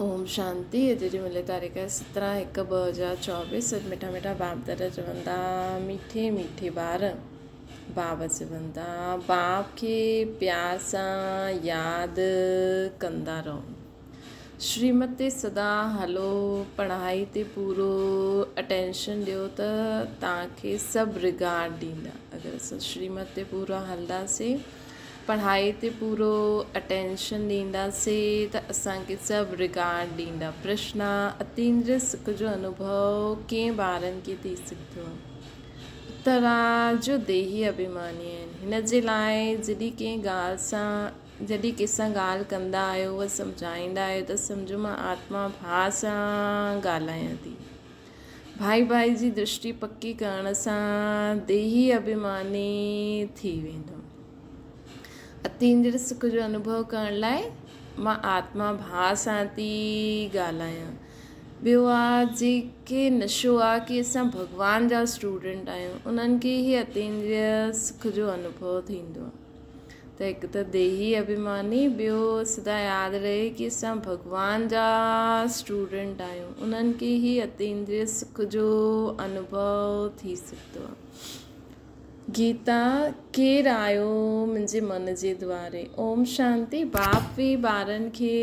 اوم شانتي اڄ جي ملي تاريخ 17 هڪ 2024 اڄ مٺا مٺا باپ دادا چوندا ميٺي ميٺي ٻار باب چوندا باپ کي پيار سان ياد ڪندا رهو شريمت تي سدا هلو پڙهائي تي پورو اٽينشن ڏيو ته توهان کي سڀ رگارڊ ڏيندا اگر اسان شريمت تي پورا هلنداسين پڙهائي تي پورو اٽينشن ڏينداسي ته اسان کي سڀ رگارڊ ڏيندا. پرشن، اتيندريه سک جو انوڀو ڪئين ٻارن کي ٿي سگهندو آهي؟ اتر، جو ديهي اڀيماني آهن. هن جي لاء جڏهن ڪنهن ڳالهه سان جڏهن ڪنهن سان ڳالهه ڪندا آهيو و سمجهائيندا آهيو ته سمجهو مان آتما ڀاء سان ڳالهايان ٿي. ڀائي ڀائي جي درشٽي پڪي ڪرڻ سان ديهي اڀيماني ٿي ويندو. اتيندريه سک جو انوڀو ڪرڻ لاء مان آتما ڀاء سان ٿي ڳالهايان. ٻيو آ جيڪي نشو آ ڪي اسان ڀڳوان جا اسٽوڊنٽ آهيون انهن کي هي اتيندريه سک جو انوڀو ٿيندو آ. ته هڪ ته ديهي اڀيماني، ٻيو سدا ياد رهي ڪي اسان ڀڳوان جا اسٽوڊنٽ آهيون، انهن کي ئي اتيندريه سک جو انوڀو ٿي سگهندو آهي. گيتا، ڪير آيو منهنجي من جي دواري؟ اوم شانتي، باپ به ٻارن کي.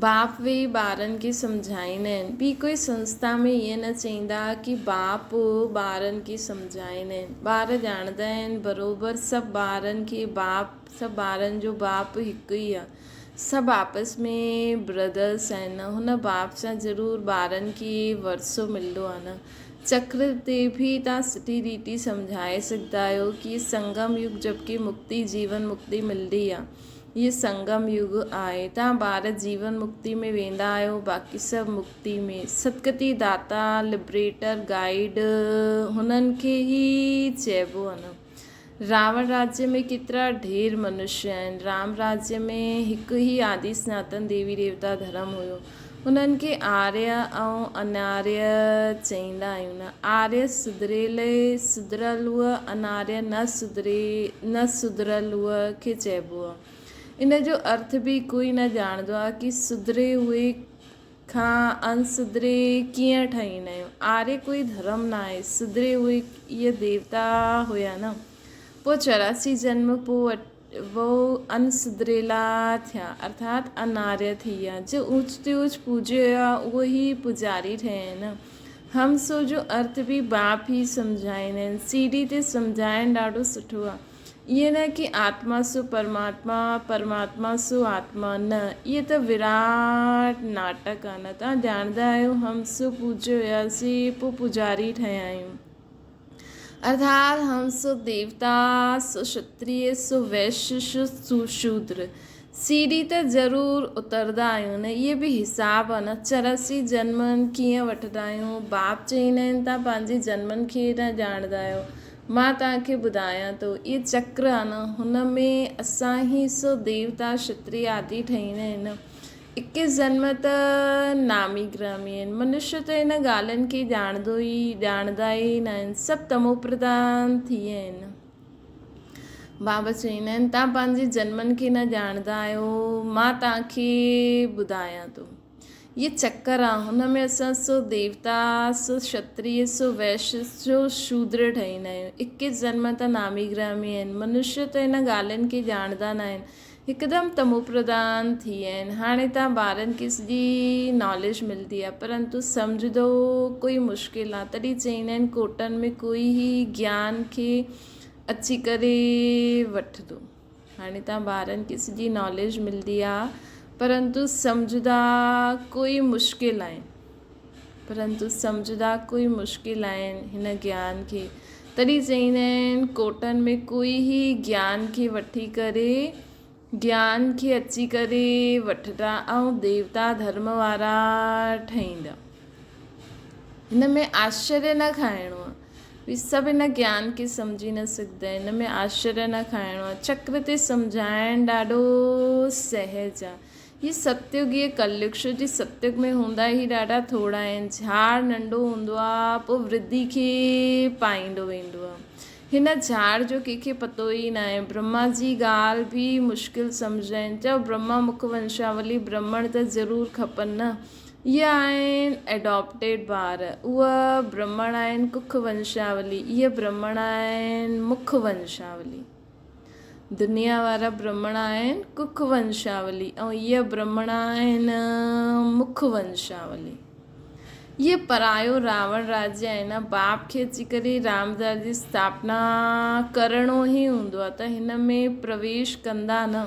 باپ ويهي ٻارن کي سمجهائيندا آهن. ٻي ڪوئي سنسٿا ۾ ائين نه چئيندا ڪي باپ ٻارن کي سمجهائيندا آهن. ٻار ڄاڻندا آهن بروبر سڀ ٻارن کي باپ سڀ ٻارن جو باپ هڪ ئي آهي. سڀ آپس ۾ برادرس آهن نه هن باپ سان ضرور ٻارن کي ورثو ملندو آهي نه. چڪر تي به توهان سٺي ريتي سمجهائي سگهندا آهيو ڪي سنگم يگ جبڪه مڪتي جيون مڪتي ملندي آهي. هي سنگم يگ آهي. توهان ٻار جيون مڪتي ۾ ويندا آهيو، باقي سڀ مڪتي ۾. ستگتي داتا، لبريٽر، گائيڊ هنن کي ئي چئبو آهي نه. راوڻ راجيه ۾ ڪيترا ڍير منشيه آهن. رام راجيه ۾ هڪ ئي آدي سناتن ديوي ديوتا ڌرم هيو. انهن کي آريه ۽ اناريه چئيندا آهيون نه. آريه سڌريل سڌريل هو، اناريه نه سڌري نه سڌريل هو کي چئبو آهي. ان جو ارٿ به ڪوئي نه ڄاڻندو آهي ڪي سڌري هئي کان انسڌري ڪيئن ٺهيندا آهيون. آريه ڪوئي ڌرم نه آهي، سڌري هئي اهي ديوتا هيا نه. پوء 84 جنم پوء وو ان سڌريلا ٿيا، ارٿات اناريه ٿي ويا. جو اوچ تي اوچ پوڄيو ويو آهي، اهو ئي پوڄاري ٺهيا آهن. هم سو جو ارٿ به باپ ئي سمجهائيندا آهن. سي ڊي تي سمجهائڻ ڏاڍو سٺو آهي. ائين نه ڪي آتما سو پرماتما، پرماتما سو آتما، نه، اهي ته وراٽ ناٽڪ آهي نه. توهان ڄاڻندا آهيو هم سو پوڄيو وياسين، پوء پوڄاري ٺهيا آهيون. ارٿات هم سو ديوتا، سو شتريه، سو ويشيه، سو شودر. سيڙهي ته ضرور اتردا آهيون نه، اهي به حساب آهي نه، 84 جنمن ڪيئن وٺندا آهيون، باپ چئيندا آهن توهان پنهنجي جنمن کي نه ڄاڻندا آهيو، مان توهان کي ٻڌايان ٿو، اهي چڪر آهي نه، هن ۾ اسان ئي سو ديوتا، شتريه آدي ٺهيندا آهن نه. اڪيس جنم ته نامي گرامي آهن. منشيه ته ان ڳالهين کي ڄاڻندو ئي ڄاڻندا ئي ناهن. سڀ تموپرڌان ٿي ويا آهن. بابا چوندا آهن، توهان پنهنجي جنمن کي نه ڄاڻندا آهيو، مان توهان کي ٻڌايان ٿو. هيء چڪر آهي، هن ۾ اسان سو ديوتا، سو شتريه، سو ويشيه، سو شودر ٺهيندا آهيون. اڪيس جنم ته نامي گرامي آهن. منشيه ته ان ڳالهين کي ڄاڻندا ناهن. هڪدم تموپرڌان ٿي ويا آهن. هاڻي تان ٻارن کي سڄي ناليج ملدي آهي پرنتو سمجهدو ڪوئي مشڪل آهي تڏهن چئيندا آهن ڪوٽن ۾ ڪوئي هي گيان کي اچي ڪري وٺدو. هاڻي تان ٻارن کي سڄي ناليج ملدي آهي پرنتو سمجهدا ڪوئي مشڪل آهن. پرنتو سمجهدا ڪوئي مشڪل آهن هن گيان کي. تڏهن چئيندا آهن ڪوٽن ۾ ڪوئي هي گيان کي وٺي ڪري گيان کي اچي ڪري وٺندا ۽ ديوتا ڌرم وارا ٺهيندا. هن ۾ آشچريه نه کائڻو آهي. هي سڀ هن گيان کي سمجهي نه سگهندا آهن. هن ۾ آشچريه نه کائڻو آهي. چڪر تي سمجهائڻ ڏاڍو سهج آهي. هي ستيگ هي ڪليگ شو جي ستيگ ۾ هوندا هي ڏاڍا ٿورا آهن. جهاڙ ننڍو هوندو آ پوء ورڌي کي پائيندو ويندو آ. هن جھاڙ جو ڪنهن کي پتو ئي ناهي. برهما جي ڳالهه به مشڪل سمجهندا آهن. چئو برهما مک ونشاولي برهمڻ ته ضرور کپن نه. اهي آهن ايڊاپٽيڊ ٻار. اهي برهمڻ آهن ڪک ونشاولي. اهي برهمڻ آهن مک ونشاولي. دنيا وارا برهمڻ آهن ڪک ونشاولي ۽ اهي برهمڻ آهن مک ونشاولي. اهي پرايو راوڻ راجيه آهي نه، باپ کي اچي ڪري رام راجيه جي اسٿاپنا ڪرڻو ئي هوندو آهي ته هن ۾ پرويش ڪندا نه.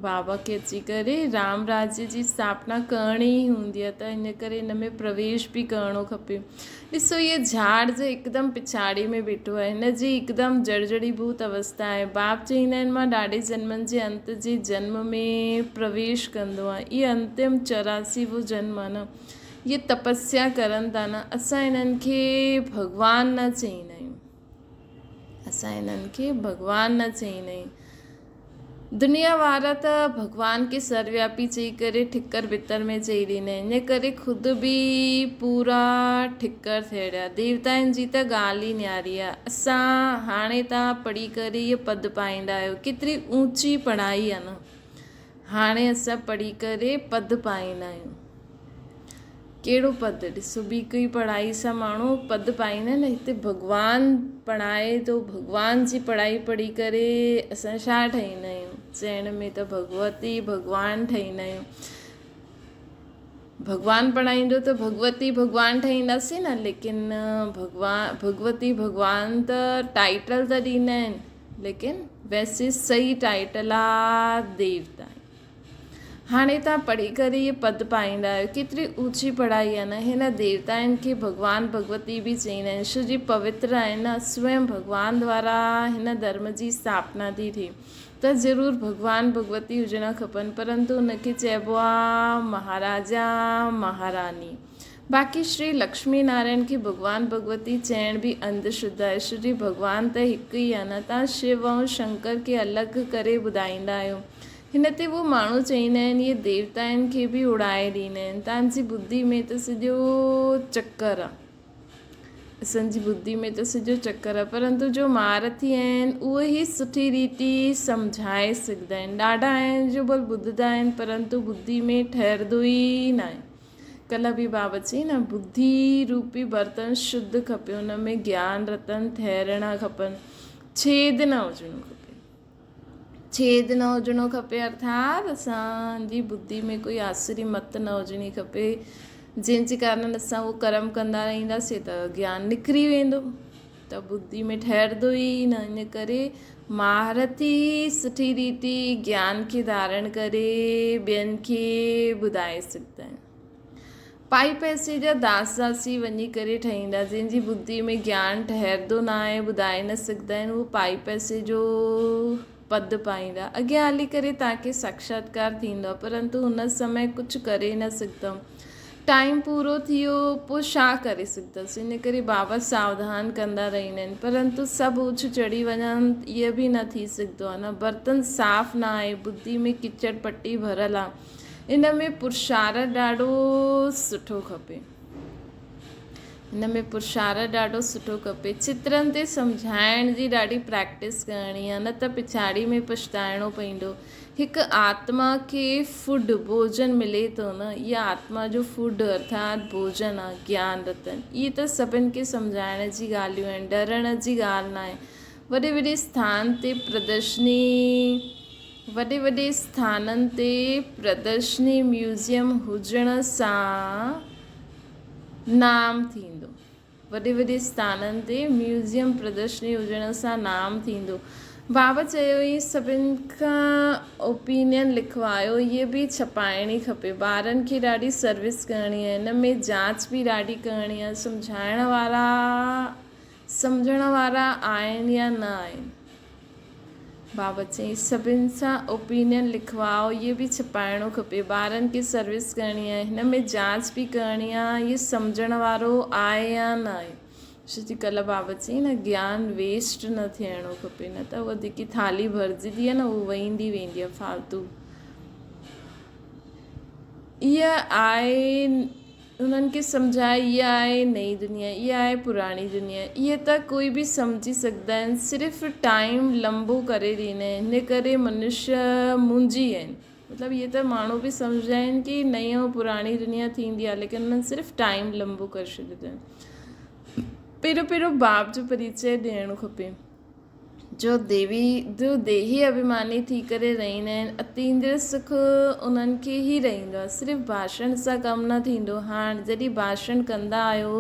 بابا کي اچي ڪري رام راجيه جي اسٿاپنا ڪرڻي ئي هوندي آهي ته ان ڪري هن ۾ پرويش به ڪرڻو کپي. ڏسو هيء جھاڙ جو هڪدم پڇاڙي ۾ بيٺو آهي. هن جي هڪدم جڙجڙي ڀوت اوستا آهي. باپ چئيندا آهن مان ڏاڍي جنمن جي انت جي جنم ۾ پرويش ڪندو آهيان. اهي انتم 84 وو جنم آهي نه. اهي تپسيا ڪرن ٿا نه. اسان انهن کي ڀڳوان نه چئيندا آهيون. اسان انهن کي ڀڳوان نه چئيندا آهيون. دنيا وارا ته ڀڳوان کي سروياپي چئي ڪري ٺڪر ڀتر ۾ چئي ڏيندا آهن، ان ڪري خود به پورا ٺڪر ٿيڙيا. ديوتائن جي ته ڳالهه ئي نياري آهي. اسان هاڻي توهان پڙهي ڪري اهي پد پائيندا آهيو. ڪيتري اوچي پڙهائي آهي نه. هاڻي اسان پڙهي ڪري پد پائيندا آهيون. ڪهڙو پد؟ ڏسو ٻي ڪوئي پڙهائي سان ماڻهو پد پائيندا آهن، هتي ڀڳوان پڙهائي ٿو، ڀڳوان جي پڙهائي پڙهي ڪري اسان ڇا ٺهيندا آهيون؟ چئڻ ۾ ته ڀڳوتي ڀڳوان ٺهيندا آهيون. ڀڳوان پڙهائيندو ته ڀڳوتي ڀڳوان ٺهينداسين نه، ليڪن ڀڳوان ڀڳوتي ڀڳوان ته ٽائيٽل ته ڏيندا آهن، ليڪن ويسي صحيح ٽائيٽل آ ديوتا. هاڻي توهان پڙهي ڪري اهي پد پائيندا آهيو. ڪيتري اوچي پڙهائي آهي نه. هن ديوتائن کي ڀڳوان ڀڳوتي به چئيندا آهن. شو جي پوتر آهن نه. سوئم ڀڳوان دوارا هن ڌرم جي اسٿاپنا ٿي ٿئي ته ضرور ڀڳوان ڀڳوتي هجڻا کپن. پرنتو ان کي چئبو آهي مهاراجا مهاراني. باقي شري لڪشمي نارائڻ کي ڀڳوان ڀڳوتي چئڻ به انڌ شرڌا آهي. شري ڀڳوان ته هڪ ئي آهي نه. توهان شو ۽ شنڪر کي الڳ ڪري ٻڌائيندا آهيو. هن تي اهو ماڻهو چئيندا آهن، اهي ديوتائن کي به اڙائي ڏيندا آهن. توهان جي ٻڌي ۾ ته سڄو چڪر آ. اسان جي ٻڌي ۾ ته سڄو چڪر آ. پرنتو جو مهارٿي آهن، اهي ئي سٺي ريتي سمجهائي سگهندا آهن. ڏاڍا آهن جو ڀل ٻڌندا آهن، پرنتو ٻڌي ۾ ٺهرندو ئي ناهي. ڪلهه به بابا چئي نه، ٻڌي روپي برتن شڌ کپي، ان ۾ گيان رتن ٺهرڻا کپن، ڇيد نه هجڻو کپي. ڇيد نه هجڻو کپي ارٿات اسان جي ٻڌي ۾ ڪوئي آسري مت نه هجڻي کپي جنهن جي ڪارڻ اسان اهو ڪرم ڪندا رهنداسين ته گيان نڪري ويندو ته ٻڌي ۾ ٺهرندو ئي نه ان ڪري مهارت ئي سٺي ريتي گيان کي ڌارڻ ڪري ٻين کي ٻڌائي سگهندا آهن. پائي پئسي جا داس داسي وڃي ڪري ٺهيندا، جنهن جي ٻڌي ۾ گيان ٺهرندو نه آهي، ٻڌائي نه سگهندا آهن، اهو پائي پئسي جو پد پائيندا. اڳيان هلي ڪري توهان کي ساکشاتڪار ٿيندو، پرنتو هن سمي ڪجهه ڪري نه سگهندؤ. ٽائيم پورو ٿي ويو، پوء ڇا ڪري سگهندس؟ ان ڪري بابا ساوڌان ڪندا رهندا آهن. پرنتو سڀ اڇ چڙهي وڃن، اهو به نه ٿي سگهندو آهي نه. برتن صاف نه آهي، ٻڌي ۾ ڪچڙ پٽي ڀريل آهي. ان ۾ پرشارت ڏاڍو سٺو کپي. ان ۾ پرشارت ڏاڍو سٺو کپي. چترن تي سمجهائڻ جي ڏاڍي پريڪٽس ڪرڻي آهي نه ته پڇاڙي ۾ پڇتائڻو پوندو. هڪ آتما کي فوڊ، ڀوڄن، ملي ٿو نه، اها آتما جو فوڊ ارٿات ڀوڄن آهي، گيان رتن. اهي ته سڀن کي سمجهائڻ جي ڳالهيون آهن، ڊرڻ جي ڳالهه ناهي. وڏي وڏي اسٿان تي پردرشني. وڏي وڏي اسٿانن تي پردرشني ميوزيم هجڻ سان نام ٿيندو. وڏي وڏي اسٿانن تي ميوزيم پردرشني هجڻ سان نام ٿيندو. بابا چيو هي سڀن کان اوپينين لکوايو هيء به ڇپائڻي کپي. ٻارن کي ڏاڍي سروس ڪرڻي آهي. ان ۾ جاچ به ڏاڍي ڪرڻي آهي. سمجهائڻ وارا سمجهڻ وارا آهن يا نه آهن. بابت چيائين، سڀن سان اوپينين لکواء، اهي به ڇپائڻو کپي، ٻارن کي سروس ڪرڻي آهي، هن ۾ جاچ به ڪرڻي آهي، اهي سمجهڻ وارو آهي يا نه آهي. ڇو جي ڪلهه بابت چيائين نه گيان ويسٽ نه ٿيڻو کپي، نه ته اها جيڪي ٿالهي ڀرجي ٿي نه اها وهندي ويندي آهي فالتو. اها آهي. انهن کي سمجهائي اها آهي نئين دنيا اها آهي پراڻي دنيا اهي ته ڪوئي به سمجهي سگهندا آهن صرف ٽائيم لمبو ڪري ڏيندا آهن ان ڪري منشيه منجهي آهن مطلب اهي ته ماڻهو به سمجهندا آهن ڪي نئين ۽ پراڻي دنيا ٿيندي آهي ليڪن انهن صرف ٽائيم لمبو ڪري ڇڏيو اٿن پهريون پهريون باب جو پريچي ڏيڻو کپي. جو ديوي جو ديهي اڀيماني ٿي ڪري رهندا آهن، اتيندريه سک انهن کي ئي رهندو آهي. صرف ڀاشڻ سان ڪم نه ٿيندو. هاڻ جڏهن ڀاشڻ ڪندا آهيو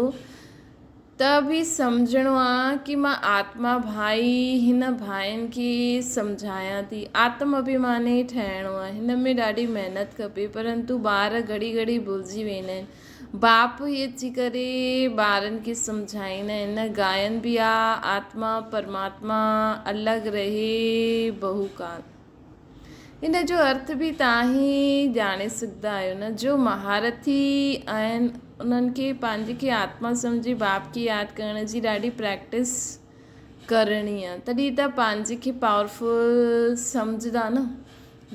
ته به سمجهڻو آهي ڪي مان آتما ڀائي هن ڀائين کي سمجهايان ٿي. آتم اڀيماني ٺهڻو آهي. هن ۾ ڏاڍي محنت کپي. پرنتو ٻار گهڙي گهڙي ڀلجي ويندا آهن. باپ هي اچي ڪري ٻارن کي سمجهائيندا آهن نه گائن به آ آتما پرماتما الڳ رهي بهو ڪال. ان جو ارٿ به توهان ئي ڄاڻي سگهندا آهيو نه جو مهارٿي آهن انهن کي پنهنجي کي آتما سمجهي باپ کي ياد ڪرڻ جي ڏاڍي پريڪٽس ڪرڻي آ تڏهن ته پنهنجي کي پاورفل سمجهندا نه.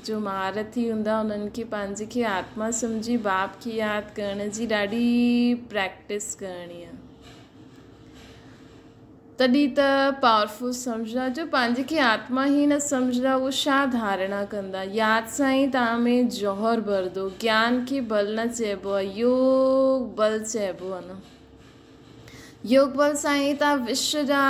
جو مهارٿي هوندا انهن کي پنهنجي کي آتما سمجهي باپ کي ياد ڪرڻ جي ڏاڍي پريڪٽس ڪرڻي آ تڏهن ته پاورفل سمجهندا جو پنهنجي کي آتما ئي نه سمجهندا اهو ڇا ڌارڻا ڪندا ياد سان ئي توهان ۾ جوهر ڀرندو گيان کي بل نه چئبو آ يوگ بل چئبو آ نه. يوگ بل سان ئي توهان وشو جا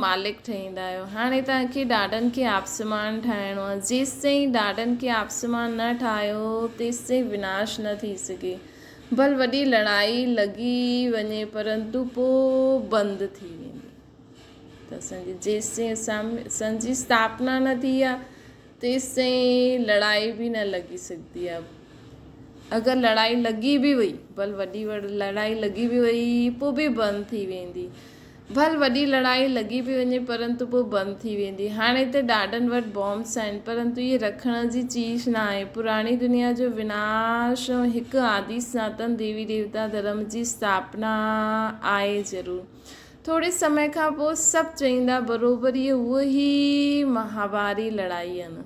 مالڪ ٺهيندا آهيو. هاڻي توهان کي ڏاڏن کي آپسمان ٺاهڻو آهي. جيستائين ڏاڏن کي آپسمان نه ٺاهيو تيستائين وناش نه ٿي سگهي. ڀل وڏي لڙائي لڳي وڃي پرنتو پوء بند ٿي ويندي. ته اسان جي جيستائين اسان جي اسٿاپنا نه ٿي آهي تيستائين لڙائي به نه لڳي سگهندي آهي. اگر لڙائي لڳي به وئي، ڀل وڏي لڙائي لڳي به وئي، پوء به بند ٿي ويندي. ڀل وڏي لڙائي لڳي به وڃي پرنتو پوء بند ٿي ويندي. هاڻي ته ڏاڍن وٽ بامس آهن پرنتو اهي رکڻ جي چيز نه آهي. پراڻي دنيا جو وناش ۽ هڪ آدي سناتن ديوي ديوتا ڌرم جي اسٿاپنا آهي ضرور. ٿوري سمي کان پوء سڀ چئيندا بروبر هيء هوء ئي مهاڀاري لڙائي آ نه.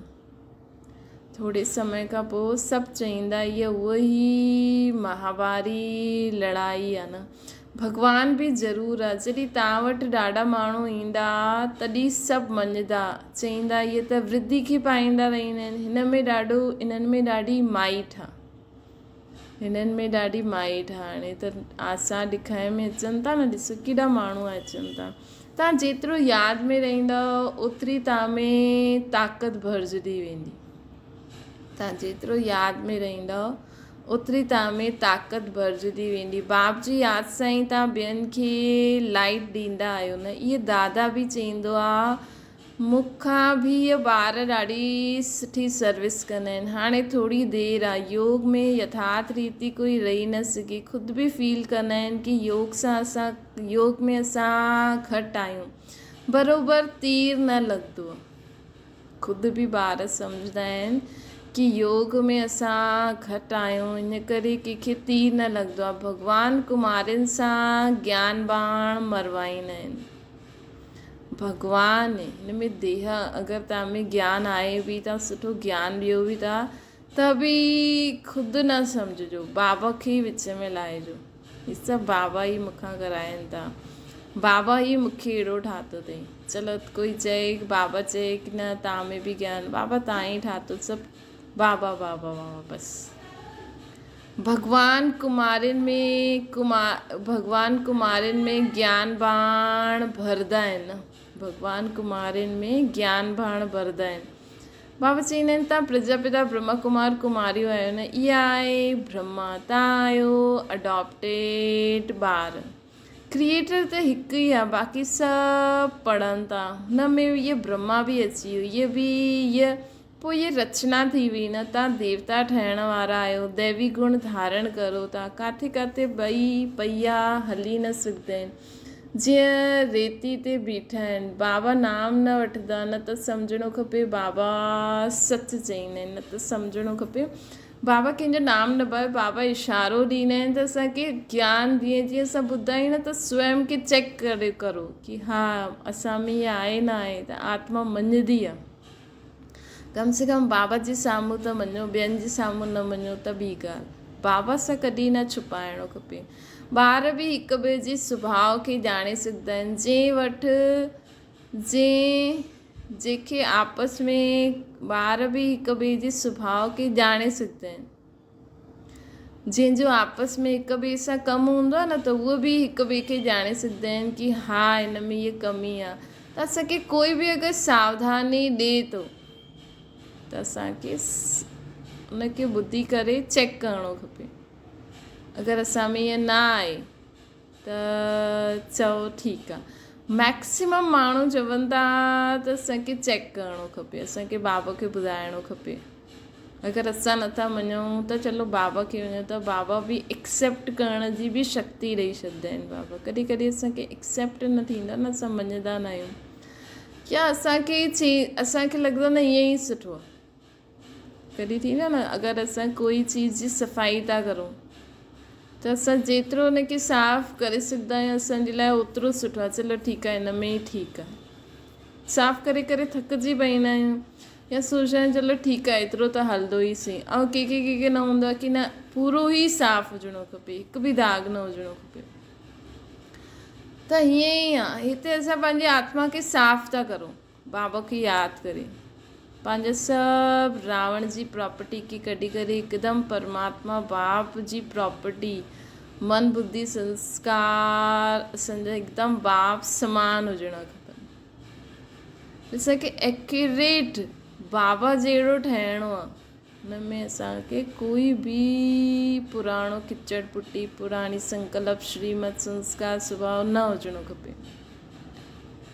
ٿوري سمي کان پوء سڀ چئيندا هيء هوء ئي مهاڀاري لڙائي آ نه. ڀڳوان به ضرور آ. جڏهن توهان وٽ ڏاڍا ماڻهو ايندا تڏهن سڀ مڃدا. چئيندا هيء ته ورڌي کي پائيندا رهندا آهن. هن ۾ ڏاڍو انهن ۾ ڏاڍي مائٽ آ. هنن ۾ ڏاڍي مائٽ هاڻي ته آسان ڏکائي ۾ اچن ٿا نه ڏسو ڪيڏا ماڻهو اچن ٿا تان جيترو ياد ۾ رهندؤ اوتري تان ۾ طاقت ڀرجندي ويندي تان جيترو ياد ۾ رهندؤ اوتري تان ۾ طاقت ڀرجندي ويندي باپ جي ياد سان ئي تان ٻين کي لائٽ ڏيندا آهيو نه اهي دادا به چئيندو آ مون کان به اهي ٻار ڏاڍي سٺي سروس ڪندا آهن. هاڻي ٿوري دير آ يوگ ۾ يٿارٿ ريتي ڪوئي رهي نه سگهي. خود به فيل ڪندا آهن ڪي يوگ سان اسان يوگ ۾ اسان گهٽ آهيون. بروبر تير نه لڳندو آ. خود به ٻار سمجهندا آهن ڪي يوگ ۾ اسان گهٽ آهيون ان ڪري ڪنهن کي تير نه لڳندو آ. ڀڳوان ڪمارين سان گيان ٻاڻ مروائيندا آهن. ڀڳوان، هن ۾ ديهه اگر توهان ۾ گيان آهي به توهان سٺو گيان ڏيو به ٿا ته به خود نه سمجهجو بابا کي ئي وچ ۾ لاهجو هي سڀ بابا ئي مون کان ڪرائين ٿا بابا ئي مون کي اهڙو ٺاهتو اٿئي چلو ڪوئي چئي بابا چئي ڪي نه توهان ۾ به گيان بابا توهان ئي ٺاهتو سڀ بابا بابا بابا بس. ڀڳوان ڪمارين ۾ ڀڳوان ڪمارين ۾ گيان ڀاڻ ڀردا آهن ڀڳوان ڪمارين ۾ گيان ڀاڻ ڀردا آهن بابا چئيندا آهن تان پرجاپتا برهما ڪمار ڪماريون آهيو نه اها آهي برهما تان آهيو اڊاپٽيڊ ٻار ڪريئيٽر ته هڪ ئي آهي باقي سڀ پڙهن ٿا هن ۾ اهي برهما به اچي ويو اهي به اهي پوء هيء رچنا ٿي وئي نه، توهان ديوتا ٺهڻ وارا آهيو، ديوي گڻ ڌارڻ ڪرو ٿا، ڪاٿي ڪاٿي ٻئي پهيا هلي نه سگهندا آهن، جيئن ريتي تي بيٺا آهن. بابا نام نه وٺندا، نه ته سمجهڻو کپي بابا سچ چئيندا آهن، نه ته سمجهڻو کپي بابا ڪنهن جو نام نه پايو، بابا اشارو ڏيندا آهن ته اسان کي گيان جيئن جيئن اسان ٻڌايون نه ته سويم کي چيڪ ڪري ڪرو ڪي ها اسان ۾ هي آهي نه آهي ته آتما مڃندي آهي. ڪم سي ڪم بابا جي سامهون ته مڃو، ٻين جي سامهون نه مڃو ته ٻي ڳالهه. بابا سان ڪڏهن نه ڇپائڻو کپي. ٻار به هڪ ٻئي جي سڀاء کي ڄاڻي سگهندا آهن. جنهن وٽ جنهن جنهن کي آپس ۾ ٻار به هڪ ٻئي جي سڀاء کي ڄاڻي سگهندا آهن. جنهن جو آپس ۾ هڪ ٻئي سان ڪم هوندو آهي نه ته اهي به هڪ ٻئي کي ڄاڻي سگهندا آهن ڪي ها هن ۾ هيء ڪمي آهي ته اسان کي ڪوئي به اگر ساوڌاني ڏئي ٿو ته اسان کي ان کي ٻڌي ڪري چيڪ ڪرڻو کپي اگر اسان ۾ ائين نه آهي ته چئو ٺيڪ آهي ميڪسيمم ماڻهو چون ٿا ته اسان کي چيڪ ڪرڻو کپي اسان کي بابا کي ٻڌائڻو کپي اگر اسان نٿا مڃون ته چلو بابا کي وڃون ته بابا به ايڪسيپٽ ڪرڻ جي به شڪتي ڏئي ڇڏدا آهن بابا ڪڏهن ڪڏهن اسان کي ايڪسيپٽ نه ٿيندو نه اسان مڃدا نه آهيون يا اسان کي چي اسان کي لڳندو نه ائين ئي سٺو آهي ڪڏهن ٿيندو نه اگر اسان ڪوئي چيز جي صفائي ٿا ڪرون ته اسان جيترو ان کي صاف ڪري سگهندا آهيون اسان جي لاء اوترو سٺو آهي چلو ٺيڪ آهي ان ۾ ئي ٺيڪ آهي صاف ڪري ڪري ٿڪجي پئيندا آهيون يا سوچيندا آهيون چلو ٺيڪ آهي ايترو ته هلندو ئي سهي ۽ ڪي ڪي ڪي ڪي نه هوندو آهي ڪي نه پورو ئي صاف هجڻو کپي هڪ به داغ نه هجڻو کپي ته هيئن ئي آهي هتي اسان پنهنجي آتما کي صاف ٿا ڪرون بابا کي ياد ڪري پنهنجا سڀ راوڻ جي پراپرٽي کي ڪڍي ڪري هڪدم پرماتما باپ جي پراپرٽي من ٻڌي سنسڪار اسان جا هڪدم باپ سمان هجڻا کپن. اسان کي ايڪيوريٽ بابا جهڙو ٺهڻو آ ان ۾ اسان کي ڪوئي به پراڻو ڪچڙ پٽي پراڻي سنڪلپ شريمت سنسڪار سڀاء نه هجڻو کپي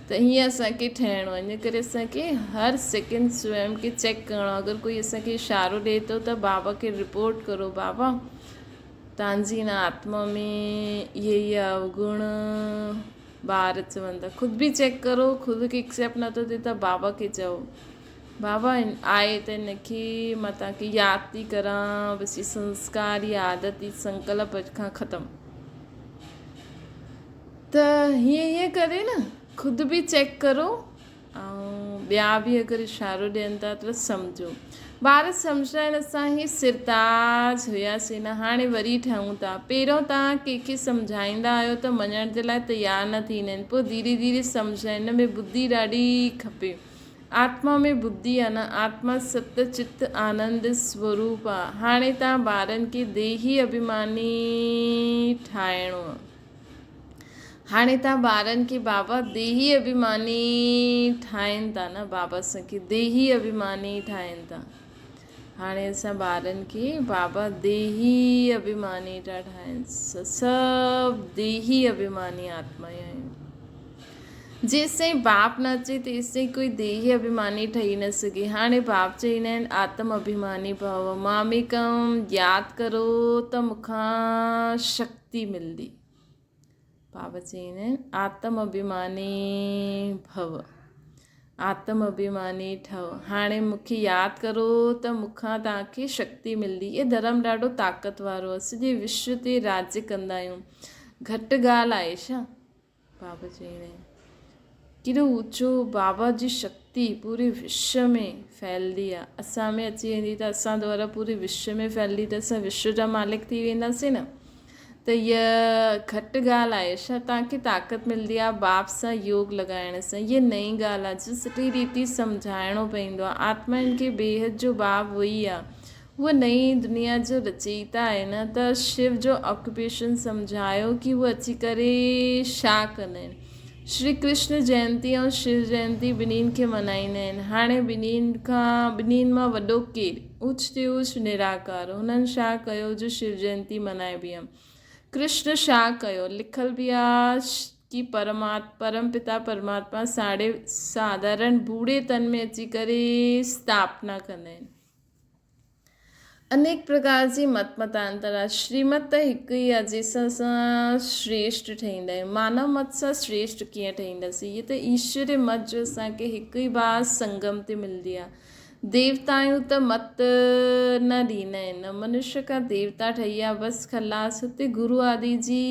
ته هيئن اسان کي ٺهڻو آ ان ڪري اسان کي هر سيڪنڊ سوئم کي چيڪ ڪرڻو آ اگر ڪوئي اسان کي اشارو ڏئي ٿو ته بابا کي رپورٽ ڪرو بابا تان جي هن آتما ۾ اهي اهي اوگڻ ٻار چون ٿا خود به چيڪ ڪرو خود کي ايڪسيپٽ نٿو ٿئي ته بابا کي چئو بابا آهي ته هن کي مان توهان کي ياد ٿي ڪران بس هي سنسڪار هي عادت هي سنڪلپ اڄ کان ختم ته هيئن هيئن ڪري نه خود به چيڪ ڪرو ۽ ٻيا به اگر اشارو ڏين ٿا ته سمجهو. ٻار سمجهندا آهن اسان هي سرتاج هياسين نه هاڻي وري ٺهون ٿا. پهريون توهان ڪنهن کي سمجهائيندا آهيو ته مڃڻ جي لاء تيار نه ٿيندا آهن پوء ڌيري ڌيري سمجهندا آهن. ان ۾ ٻڌي ڏاڍي کپي. آتما ۾ ٻڌي آهي نه آتما ست چت آنند سوروپ آهي. هاڻي توهان ٻارن کي ديهي اڀيماني ٺاهڻو آهي. هاڻي تان ٻارن کي بابا ديهي اڀيماني ٺاهين ٿا نه بابا اسان کي ديهي اڀيماني ٺاهين ٿا هاڻي اسان ٻارن کي بابا ديهي اڀيماني ٿا ٺاهين سڀ ديهي اڀيماني آتمائون آهيون جيستائين باپ نه اچي تيستائين ڪوئي ديهي اڀيماني ٺهي نه سگهي. هاڻي باپ چئيندا آهن آتم اڀيماني ڀو، ماميڪم ياد ڪرو ته مون کان شڪتي ملندي. باپ چئيندا آهن آتم اڀيماني ڀو، آتم اڀيماني ٺهو. هاڻي مون کي ياد ڪرو ته مون کان توهان کي شڪتي ملندي. هي ڌرم ڏاڍو طاقت وارو آهي. سڄي وشو تي راڄ ڪندا آهيون. گهٽ ڳالهه آهي ڇا؟ بابا چيائين، ڪيڏو اوچو بابا جي شڪتي پوري وشو ۾ ڦهلدي آ، اسان ۾ اچي ويندي ته اسان دوارا پوري وشو ۾ ڦهلدي ته اسان وشو جا مالڪ ٿي وينداسين نه ته هيء گهٽ ڳالهه آهي ڇا توهان کي طاقت ملدي آ باپ سان يوگ لڳائڻ سان هيء نئين ڳالهه آ جو سٺي ريتي سمجهائڻو پوندو آ آتمائن کي بيحد جو باپ اهو ئي آ هوء نئين دنيا جو رچيتا آهي نه ته شو جو آڪيوپيشن سمجهايو ڪي هو اچي ڪري ڇا ڪندا آهن. شري ڪرشن جينتي ۽ شو جينتي ٻنهين کي منائيندا آهن. هاڻي ٻنهين کان ٻنهين مان وڏو ڪير؟ اوچ تي اوچ نراڪار. هنن ڇا ڪيو جو شو جينتي منائبي آ. ڪرشن ڇا ڪيو؟ لکل به آ ڪي پرم پتا پرماتما ساڙي ساڌارڻ ڀوڙي تن ۾ اچي ڪري اسٿاپنا ڪندا آهن. انيڪ پرڪار جي مت متانتر آهي. شريمت ته هڪ ئي آهي جنهن سان اسان شريشٽ ٺهيندا آهيون. مانو مت سان شريشٽ ڪيئن ٺهينداسين؟ هيء ته ايشوري مت جو اسان کي هڪ ئي بار سنگم تي ملندي آهي. ديوتائون ته مت نه ڏيندا آهن. منشيه کان ديوتا ٺهي ويا بس خلاص هتي گرو آدي جي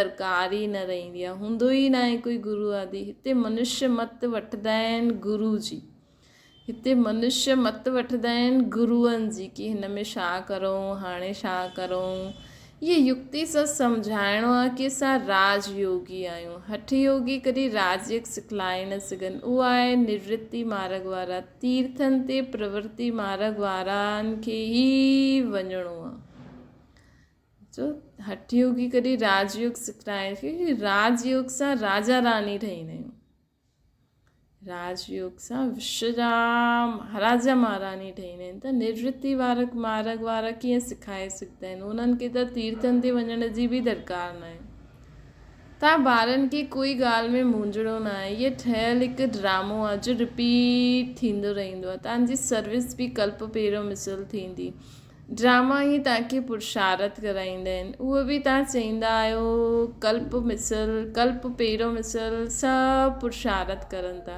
درڪار ئي نه رهندي آهي. هوندو ئي ناهي ڪوئي گرو آدي. هتي منشيه مت وٺندا آهن گرو جي. هتي منشيه مت وٺندا آهن گروئن جي ڪي هن ۾ ڇا ڪرون هاڻي ڇا ڪرون. هيء يڪتي سان سمجهائڻو آهي ڪي اسان راج يوگي آهيون. هٺ يوگي ڪڏهن راج يوگ سکلائي نه سگهن. اهو آهي نورتي مارڳ وارا. تيرٿن تي پرورتي مارڳ وارن کي ئي وڃڻو آهي. جو هٺ يوگي ڪڏهن راج يوگ سکلائي نه سگهن. راج يوگ سان راجا راڻي ٺهيندا آهيون. راج يوگ سان وشو جا مهاراجا مهاراڻي ٺهيندا آهن ته نرورتي وارڪ مارڳ وارا ڪيئن سکائي سگهندا آهن انهن کي ته تيرٿن تي وڃڻ جي به درڪار ناهي تان ٻارن کي ڪوئي ڳالهه ۾ مونجهڻو ناهي هيء ٺهيل هڪ ڊرامو آهي جو رپيٽ ٿيندو رهندو آهي تان جي سروس به ڪلپ پيرو مثل ٿيندي ڊراما ئي توهان کي پرشارٿ ڪرائيندا آهن اهو به توهان چئيندا آهيو ڪلپ مثل ڪلپ پيرو مثل سڀ پرشارٿ ڪرن ٿا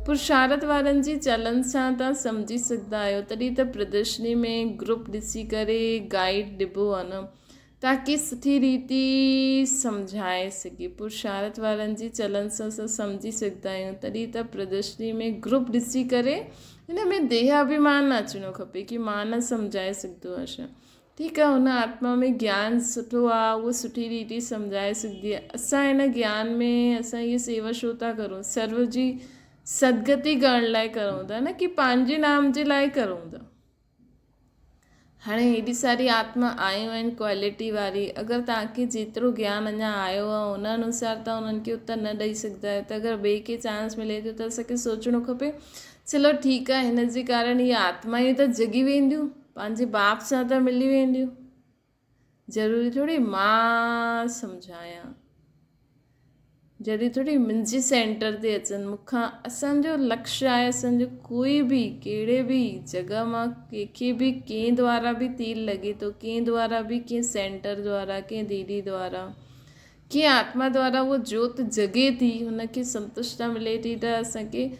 پرشارٿ وارن جي چلن سان توهان سمجهي سگهندا آهيو تڏهن ته پردرشني ۾ گروپ ڏسي ڪري گائيڊ ڏبو آهي نه تاڪي سٺي ريتي سمجهائي سگهي پرشارٿ وارن جي چلن سان اسان سمجهي سگهندا آهيون تڏهن ته پردرشني ۾ گروپ ڏسي ڪري هن ۾ ديهه اڀيمان نه اچڻو کپي ڪي مان نه سمجهائي سگهندو آهيان. ٺيڪ آهي هن آتما ۾ گيان سٺو آهي اهو سٺي ريتي سمجهائي سگهندي آهي. اسان هن گيان ۾ اسان هيء سيوا ڇو ٿا ڪرون سرو جي سدگتي ڪرڻ لاء ڪرون ٿا نه ڪي پنهنجي نام جي لاء ڪرون ٿا. هاڻي هيڏي ساري آتما آيون آهن ڪوالٽي واري اگر توهان کي جيترو گيان اڃا آيو آهي ان انوسار توهان انهن کي اتر نه ڏئي سگهندا آهيو ته اگر ٻئي کي چانس ملي ٿو ته اسان کي سوچڻو کپي چلو ٺيڪ آهي هن جي ڪارڻ اهي آتمائون ته جڳي وينديون پنهنجي باپ سان ته ملي وينديون ضروري ٿوري مان سمجهايان ضروري ٿوري منهنجي سينٽر تي اچن مون کان اسانجو لڪش آهي اسانجو ڪوئي به ڪهڙي به جڳهه مان ڪنهن کي به ڪنهن دوارا به تير لڳي ٿو ڪنهن دوارا به ڪنهن سينٽر دوارا ڪنهن ديدي دوارا ڪنهن آتما دوارا اهو جوت جڳي ٿي هن کي سنتشٽا ملي ٿي ته اسانکي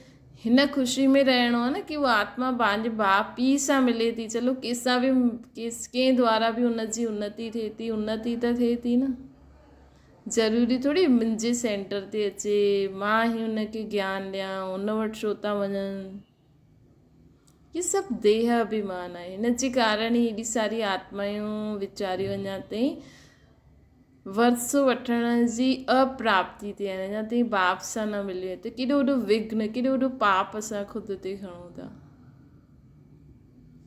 هن خوشي ۾ رهڻو آهي نه ڪي اها آتما پنهنجي ڀاء پيء سان ملي ٿي چلو ڪنهن سان به ڪنهن دوارا به ان جي انتي ٿئي ٿي انتي ته ٿئي ٿي نه ضروري ٿوري منهنجي سينٽر تي اچي مان ئي ان کي گيان ڏيان ان وٽ ڇو ٿا وڃن هي سڀ ديهه اڀيمان آهي هن جي ڪارڻ ئي هيڏي ساري آتمائون ويچاريون اڃا تائين ورثو وٺڻ جي اپراپتي تي آهن، اڃا تائين باپ سان نه مليو آهي ته ڪيڏو وڏو وگهن، ڪيڏو وڏو پاپ اسان خود تي کڻون ٿا.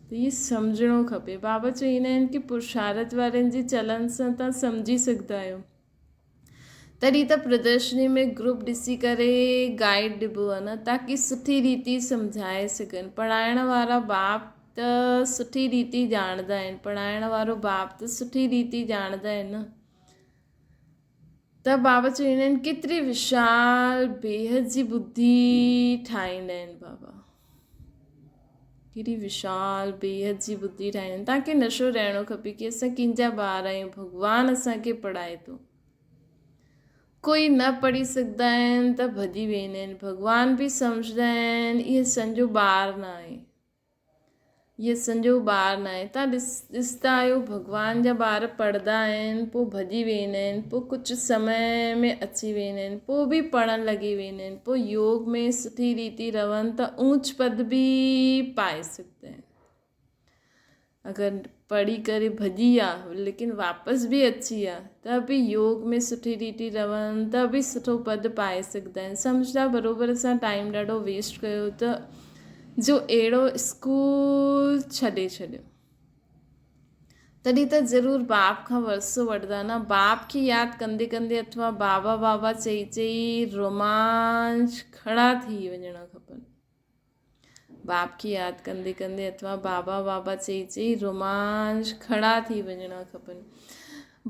ته هي سمجهڻو کپي. بابا چوندا آهن ڪي پرشارٿ وارن جي چلن سان توهان سمجهي سگهندا آهيو. تڏهن ته پردرشني ۾ گروپ ڏسي ڪري گائيڊ ڏبو آهي نه تاڪي سٺي ريتي سمجهائي سگهن. پڙهائڻ وارا باپ ته سٺي ريتي ڄاڻندا آهن، پڙهائڻ وارو باپ ته سٺي ريتي ڄاڻندا آهن نه. ته بابا چوندا آهن ڪيتري وشال بيحد جي ٻڌي ٺاهيندا آهن بابا. ڪيڏي وشال بيحد جي ٻڌي ٺاهيندا آهن. توهان کي نشو رهڻو کپي ڪي اسان ڪنهن جا ٻار آهيون، ڀڳوان اسان کي پڙهائي ٿو. ڪوئي نه پڙهي سگهندا آهن ته ڀڄي ويندا آهن. ڀڳوان به سمجهندا آهن اهي اسان جو ٻار نه آهي. اهي اسان جو ٻار نه آهي. تان ڏسندا آهيو ڀڳوان جا ٻار پڙهندا آهن پوء ڀڄي ويندا آهن پوء ڪجهه سمي ۾ اچي ويندا آهن پوء به پڙهڻ لڳي ويندا آهن پوء يوگ ۾ سٺي ريتي رهن ته اونچ پد به پائي سگهندا آهن. اگر پڙهي ڪري ڀڄي ويا ليڪن واپس به اچي ويا ته به يوگ ۾ سٺي ريتي رهن ته به سٺو پد پائي سگهندا آهن سمجهندا بروبر اسان ٽائيم ڏاڍو ويسٽ ڪيو ته جو اهڙو اسڪول ڇڏي ڇڏيو. تڏهن ته ضرور باپ کان ورثو وٺندا نه. باپ کي ياد ڪندي ڪندي اٿوا بابا بابا چئي چئي رومانچ کڙا ٿي وڃڻا کپن. باپ کي ياد ڪندي ڪندي اٿوا بابا بابا چئي چئي رومانچ کڙا ٿي وڃڻا کپن.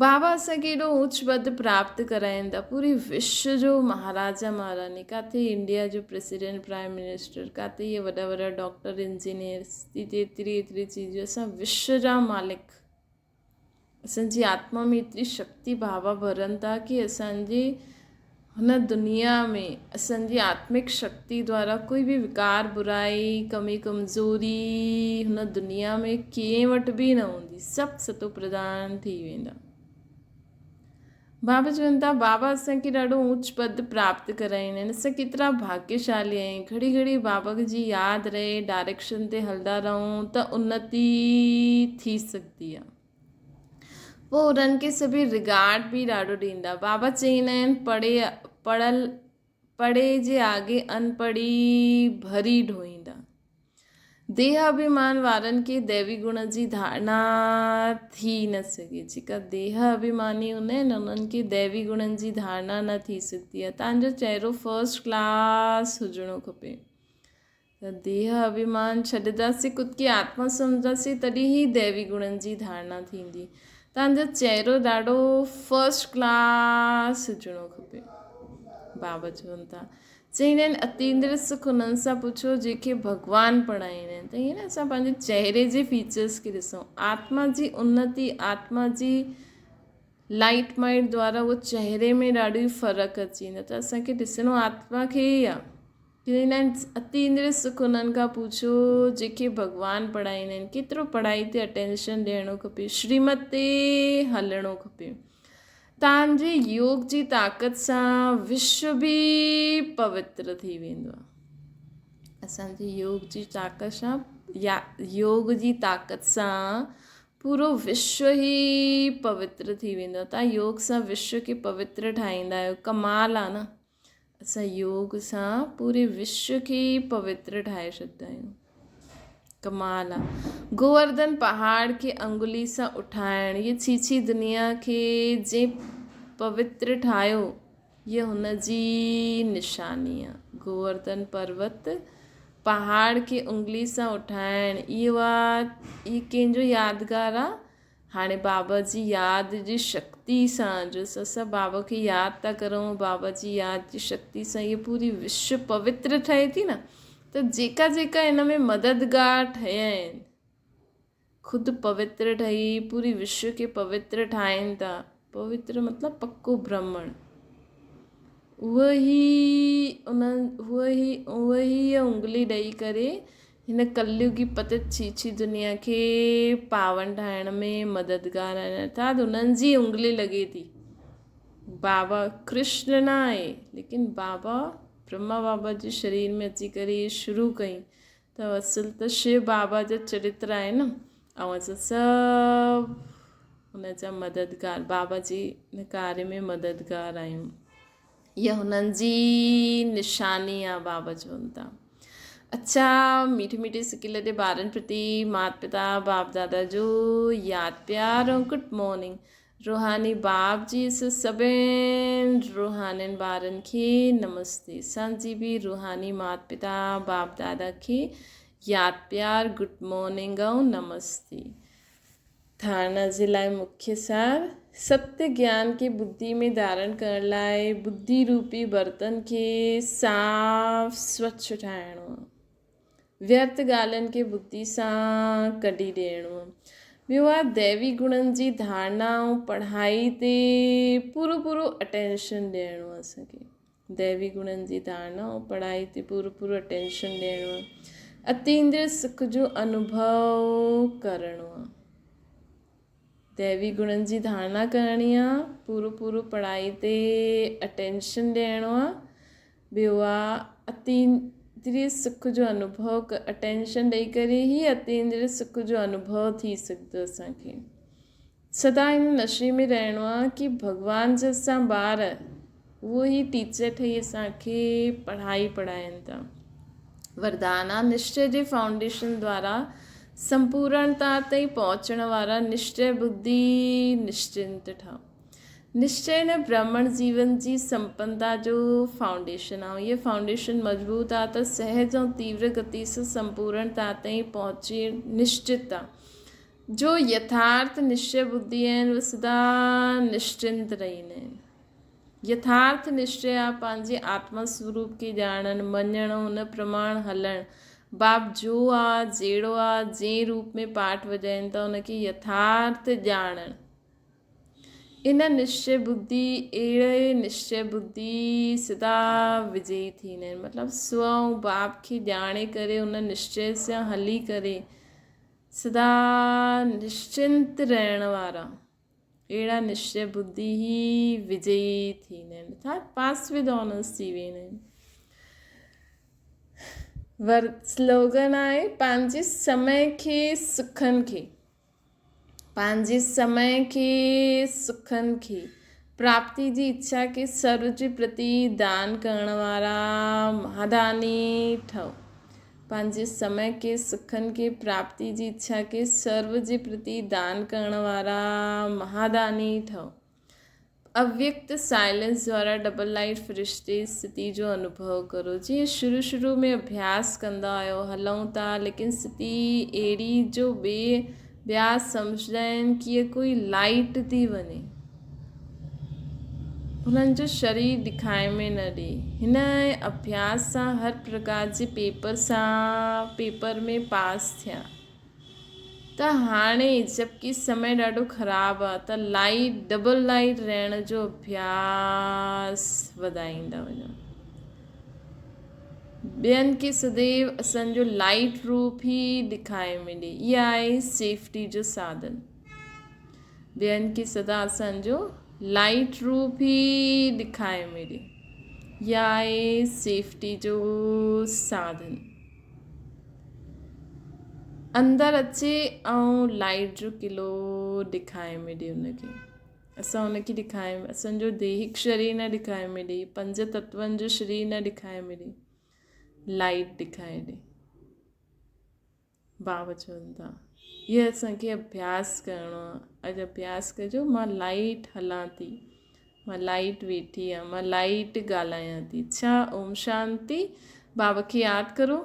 بابا اسان کي ايڏو اوچ پد پراپت ڪرائين ٿا پوري وشو جو مهاراجا مهاراني ڪاٿي انڊيا جو پريزيڊنٽ پرائم منسٽر ڪاٿي اهي وڏا وڏا ڊاڪٽر انجنيئرس ايتري ايتري چيزون اسان وشو جا مالڪ اسان جي آتما ۾ ايتري شڪتي بابا ڀرن ٿا ڪي اسان جي هن دنيا ۾ اسان جي آتمڪ شڪتي دوارا ڪوئي به وڪار، برائي، ڪمي ڪمزوري هن دنيا ۾ ڪنهن وٽ به نه هوندي، سڀ ستو پرڌان ٿي ويندا. بابا چون ٿا، بابا اسان کي ڏاڍو اوچ پد پراپت ڪرائيندا آهن، اسان ڪيترا ڀاگيشالي آهيون، گهڙي گهڙي بابا جي ياد رهي ڊائريڪشن تي هلندا رهون ته انتي ٿي سگهندي آهي. پوء انهن کي سڀئي رگارڊ به ڏاڍو ڏيندا. بابا چئيندا آهن، پڙهي پڙهيل پڙهي جي آگي انپڙهي ڀري ڍوئيندا. ديهه اڀيمان وارن کي ديوي گڻ جي ڌارڻا ٿي نه سگهي. جيڪا ديهه اڀيماني هوندا آهن انهن کي ديوي گڻن جي ڌارڻا نه ٿي سگهندي آهي. تان جو چهرو فرسٽ ڪلاس هجڻو کپي. ته ديهه اڀيمان ڇڏنداسين خود کي آتما سمجهنداسين تڏهن ئي ديوي گڻن جي ڌارڻا ٿيندي. تان جو چهرو ڏاڍو فرسٽ ڪلاس هجڻو کپي. بابا چون ٿا. چئيندا آهن اتيندريه سک انهن سان پڇو جيڪي ڀڳوان پڙهائيندا آهن ته ائين نه اسان پنهنجي چهري جي فيچرس کي ڏسون آتما جي انتي آتما جي لائٽ مائنڊ دوارا اهو چهري ۾ ڏاڍو فرق اچي ويندو ته اسانکي ڏسڻو آتما کي ئي آهي چئيندا آهن اتيندريه سک انهن کان پڇو جيڪي ڀڳوان پڙهائيندا آهن ڪيترو پڙهائي تي اٽينشن ڏيڻو کپي شريمت تي هلڻو کپي تان جي يوگ جي طاقت سان وشو به پوتر ٿي ويندو آهي. اسان جي يوگ جي طاقت سان يا يوگ جي طاقت سان پورو وشو ئي پوتر ٿي ويندو آهي. تان يوگ سان وشو کي پوتر ٺاهيندا آهيو ڪمال آهي نه اسان يوگ سان پوري وشو کي ئي پوتر ٺاهي ڇڏيندا آهيون. ڪمال آ. گوورڌن پهاڙ کي انگلي سان اٺائڻ، هيء ڇيڇي دنيا کي جنهن پوتر ٺاهيو، هيء هن جي نشاني آ. گوورڌن پروت پهاڙ کي انگلي سان اٺائڻ، اهو آ، هي ڪنهن جو يادگار آ؟ هاڻي بابا جي ياد جي شڪتي سان جو اسان بابا کي ياد ٿا ڪرون بابا جي ياد جي شڪتي سان هيء پوري وشو پوتر ٺهي ٿي نه ته جيڪا جيڪا هن ۾ مددگار ٺهيا آهن خود پوتر ٺهي پوري وشو کي پوتر ٺاهين ٿا پوتر مطلب پڪو برهمڻ اهو ئي انهن اهو ئي اهو ئي انگلي ڏئي ڪري هن ڪليوگي پتت ڇيڇي دنيا کي پاون ٺاهڻ ۾ مددگار آهن ارٿات انهن جي انگلي لڳي ٿي. بابا ڪرشن نه آهي ليڪن بابا برهما بابا جي شرير ۾ اچي ڪري هي شروع ڪئي ته اصل ته شو بابا جا چرتر آهن ۽ اسان سڀ ان جا مددگار بابا جي ان ڪاري ۾ مددگار آهيون. اها هنن جي نشاني آ بابا چون ٿا. اڇا ميٺي ميٺي سڪيل جي ٻارن پرتي مات پتا باپ دادا جو ياد پيار ۽ گڊ مارننگ روحاني باپ جي سڀن روحانين ٻارن کي نمستي اسان جي به روحاني مات پتا باپ دادا کي ياد پيار گڊ مارننگ ۽ نمستي ڌارڻا جي لاء مکيه سار، ستيه گيان کي ٻڌي ۾ ڌارڻ ڪرڻ لاء ٻڌي روپي برتن کي صاف سوڇ ٺاهڻو آهي. ويرٿ ڳالهين کي ٻڌي سان ڪڍي ڏيڻو آهي. ٻيو آهي ديوي گڻن جي ڌارڻا ۽ پڙهائي تي پورو پورو اٽينشن ڏيڻو آهي اسان کي. ديوي گڻن جي ڌارڻا ۽ پڙهائي تي پورو پورو اٽينشن ڏيڻو آهي. اتيندريه سک جو انوڀو ڪرڻو آهي. ديوي گڻن جي ڌارڻا ڪرڻي آهي، پورو پورو پڙهائي تي اٽينشن ڏيڻو آهي. ٻيو آهي اتيندريه سک جو انوڀو اٽينشن ڏئي ڪري ئي اتيندريه سک جو انوڀو ٿي سگهندو اسان کي. سدا ان نشي ۾ رهڻو آ ڪي ڀڳوان جا اسان ٻار اهو ئي ٽيچر ٺهي اسان کي پڙهائي پڙهائين ٿا. وردان آ نشچي جي فائونڊيشن دوارا سمپورڻتا تائين پهچڻ وارا نشچي ٻڌي نشچنت ٺهو. نشچي نه برهمڻ جيون جي سمپنتا جو فائونڊيشن آ. اهي فائونڊيشن مضبوط آ ته سهج ۽ تيور گتي سان سمپورڻتا تائين پهچي نشچت آ. جو يٿارٿ نشچي ٻڌي آهن اهي سدا نشچنت رهندا آهن. يٿارٿ نشچي آ پنهنجي آتما سوروپ کي ڄاڻڻ، مڃڻ ۽ ان پرماڻ هلڻ. باپ جو آ، جهڙو آ، جنهن روپ ۾ پاٺ وڄائين ٿا ان کي يٿارٿ ڄاڻڻ. ان نشچي ٻڌي، اهڙي نشچي ٻڌي سدا وجئي ٿيندا آهن. مطلب سو ۽ باپ کي ڄاڻي ڪري ان نشچي سان هلي ڪري سدا نشچنت رهڻ وارا. اهڙا نشچي ٻڌي ئي وجئي ٿيندا آهن، ارٿات پاس ود آنرس ٿي ويندا آهن. ور سلوگن آهي پنهنجي سمي کي سکن کي پنهنجي سمي کي سکن کي پراپتي جي اڇا کي سرو جي پرتي دان ڪرڻ وارا مهاداني ٺهو. پنهنجي سمي کي سکن کي پراپتي جي اڇا کي سرو جي پرتي دان ڪرڻ وارا مهاداني ٺهو. اويڪت سائلنس دوارا ڊبل لائيٽ فرشتي استٿي جو انوڀو ڪرو. جيئن شروع شروع ۾ اڀياس ڪندا آهيو هلون ٿا ليڪن استٿي اهڙي جو ٻئي ٻيا سمجهندا آهن ڪي هيء ڪوئي لائيٽ ٿي وڃي هنن جو شرير ڏکائي ۾ نه ڏي. هن اڀياس سان هر پرڪار جي پيپر سان پيپر ۾ پاس ٿيا. ته هاڻي جبڪه سمي ڏاڍو خراب آ ته لائيٽ ڊبل لائيٽ رهڻ جو اڀياس وڌائيندا وڃو. ٻين کي سديو اسان جو لائيٽ روپ ئي ڏکائي ملي. اها آهي سيفٽي جو ساڌن. ٻين کي سدا اسان جو لائيٽ روپ ئي ڏکائي ملي. اها آهي سيفٽي جو ساڌن. اندر اچي ۽ لائيٽ جو قلعو ڏکائي ۾ ڏي ان کي. اسان ان کي ڏکائي اسان جو ديهڪ شرير نه ڏکائي ۾ ڏي، پنج تتون جو شرير نه ڏکائي ۾ ڏي، لائيٽ ڏکائي ڏي. بابا چون ٿا اهو اسان کي اڀياس ڪرڻو آهي. اڄ اڀياس ڪجو مان لائيٽ هلان ٿي، مان لائيٽ ويٺي آهيان، مان لائيٽ ڳالهايان ٿي. اڇا اوم شانتي. بابا کي ياد ڪرو.